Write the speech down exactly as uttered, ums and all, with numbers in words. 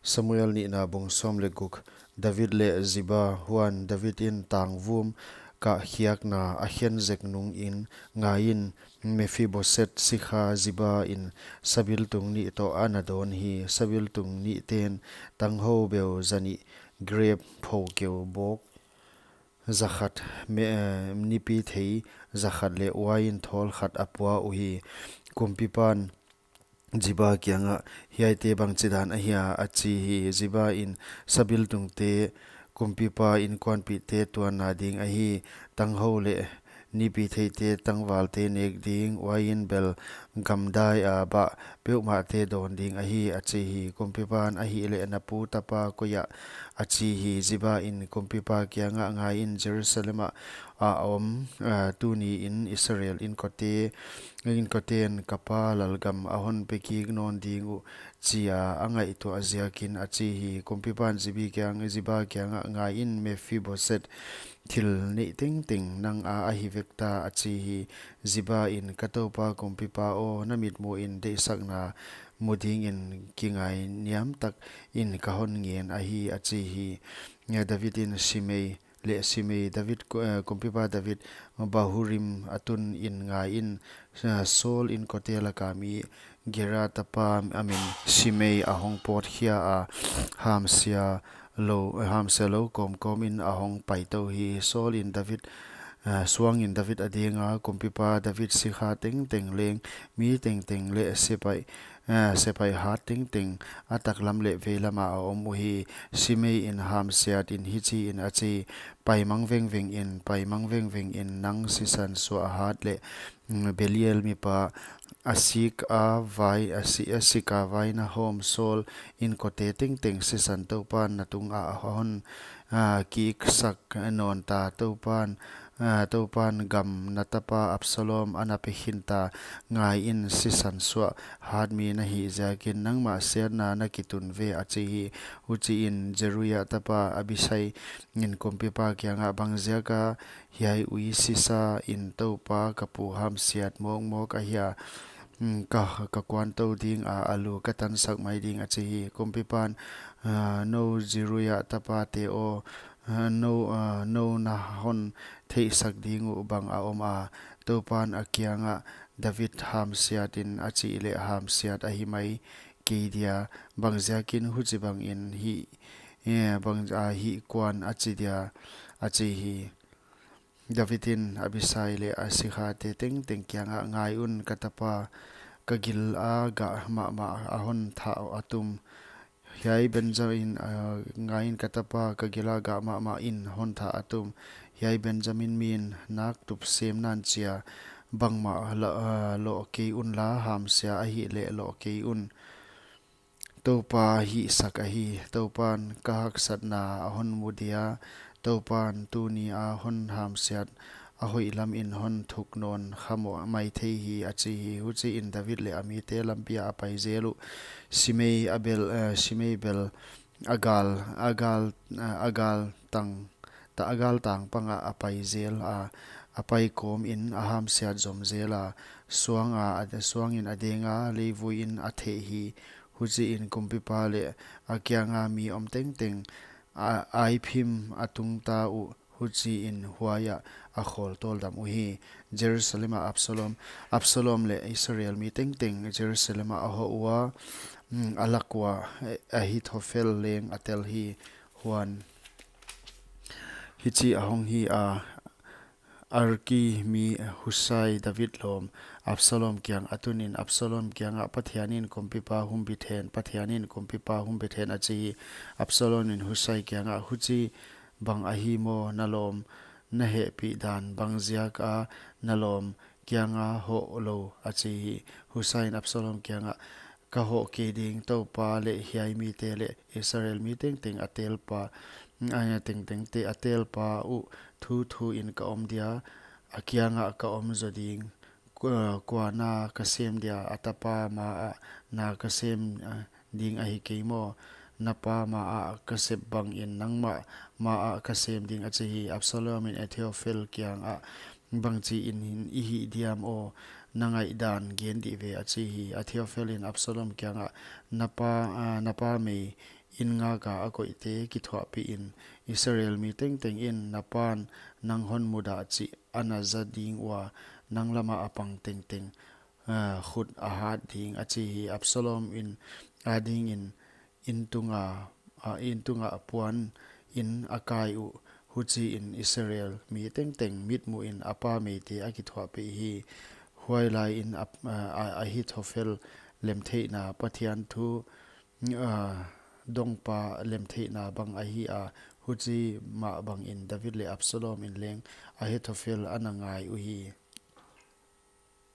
Samuel nihna bung sawm leh guk. David leh Ziba. Huan David in tangvum kah khiakna a khen zek nungin, ngaiin, Mephiboset sikha Ziba in sabiltung nih toh ana dawn hi. Sabiltung nihte'n tanghou beu zanih, grep phou keu bawk zakhat, me-, eh, nipi thei zakhat leh uain thawl khat a pua uhi. Kumpipa'n Ziba kiangah, hiaite bangchidan ahia? a chi hi. Ziba in, sabiltungte kumpipa inkuanpihte tuanna ding ahi. Tanghou leh nipi theite tangvalte nek ding, uain bel gamdai a bah peuhmahte dawn ding ahi, a chi hi. Kumpipa'n, ahihleh na pu tapa koiah? a chi hi. Ziba in kumpipa kiangah, ngaiin, Jerusalem ah a om, ah, tuniin Israel inkote, inkote'n ka pa lalgam a hon pe kik nawn ding uh, chia a ngaihtuah ziakin, a chi hi. Kumpipa'n Zibi kiang, Ziba kiangah, ngaiin, Mephiboset thil neih tengteng nang a ahi vek ta, a chi hi. Ziba in, ka topa kumpipa aw, na mitmuhin deihsakna mu dingin kingainiam takin ka hon ngen ahi, a chi hi. David in Simei leh Simei, David ku-, eh, kumpipa David Bahurim a tunin, ngaiin, eh, Saul inkote laka mi Gera tapa a min Simei a hong pawt khia a, hamsia lou, hamsia lou kawmkawmin a hong paitou hi. Saul in David, eh, suangin David a dinga, kumpipa David sikha tengteng leng, mi tengteng leh sepaih, eh, sepaih hat tengteng a taklam leh veilam ah a om uhi. Simei in hamsiatin hichiin a chi, paimang vengvengin, paimang vengvengin, nang sisan suah hat leh, mm, Belial mipa a sik a vai, a si-, a sik a vaina hawm Saul inkote tengteng sisan Toupa'n na tungah a hon, ah, kiksak nawn ta. Toupa'n, ah, Toupa'n gam na tapa Absalom ana pe khin ta. Ngaiin, sisan suah hat mi na hih ziakin nangmah siatna na kitun ve, a chi hi. Huchiin Zeruia tapa Abisai in kumpipa kiangah, bangziaka hiai ui sisain Toupa ka pu hamsiat mawkmawk ahia? Mm, ka, ka kuantou dinga, a lu ka tansak mai ding, a chi hi. Kumpipa'n, ah, nou Zeruia tapate aw, ah, nou, ah, nou na hon theihsak ding uh bang a om a? Toupa'n a kiangah, David hamsiatin a chih leh hamsiat ahi mai kei dia, bangziakin huchibangin hih, eh, bang, ah, hih kuan a chi dia, a chi hi. David in Abisai leh a sikhate tengteng kiangah, ngai un, ka tapa ka gil a gah mahmah a hon thah atum. Hiai Benjamin, ah, ngaiin, ka tapa ka gil a gah mahmah in hon thah atum. Hiai Benjamin min nak tup sem nan chia, bangmah la, ah, loh kei unla, hamsia ahihleh loh kei un. Toupa hihsak ahi. Toupa'n ka haksatna a hon mu dia, Toupa'n tuni a hon hamsiat a hoihlamin hon thuk nawn kha maithei hi, a chi hi. Huchiin David leh a mite lampi ah a pai zel uh. Simei a bel, eh, Simei bel a gal, a gal, eh, a gal tang, ta a galtang pangah a pai zel a, a pai kawmin a hamsiat zom zel a, suanga, a, suangin a denga, leivuiin a theh hi. Huchiin kumpipa leh a kianga mi om tengteng a, a aiphim a tungta uh, huchiin huaiah a khawl tawldam uhi. Jerusalem ah Absalom, Absalom leh Israel mi tengteng Jerusalem ah a hoh ua, mm, a lak ua, eh, Ahithophel leng a tel hi. Huan hichi a hong hi a, Arki mi Husai, David lawm, Absalom kiang a tunin, Absalom kiangah, Pathianin kumpipa humbit hen, Pathianin kumpipa humbit hen, a chi hi. Absalom in Husai kiangah, huchibang ahi maw, na lawm na hehpih dan, bangziaka na lawm kianga hoh lou, a chi hi. Husai in Absalom kiangah, ka hoh kei ding, Toupa leh hiai mite leh Israel mi tengteng a telpa, a tengtengte a telpa uh thuthuin ka om dia, a kiangah ka om zaw ding. Kua, kua na ka sem dia, a tapa maah na ka sem, ah, ding ahi kei maw? Na pa maah ka sep bangin nangmah maah ka sem ding, a chi hi. Absalom in Ahithophel kiangah, bangchiin i hih diam aw, na ngaihdan gen dih ve, a chi hi. Ahithophel in Absalom kiangah, na pa, ah, na pa mei in ngaka a koihte kithuahpih in, Israel mi tengteng in na pa'n nang hon mudah chih a na za ding ua, nang lama a pang tengteng, ah, khut a hat ding, a chi hi. Absalom in a dingin in tunga, ah, in tunga puan in a kai uh. Huchiin Israel mi tengteng mitmuhin a pa meite a kithuahpih hi. Huailai in a, ah, Ahithophel lemtheihna, Pathian thu, ah, dongpa lemtheihna bang ahi a, huchi mah bangin David leh Absalom in leng Ahithophel a na ngai uhi.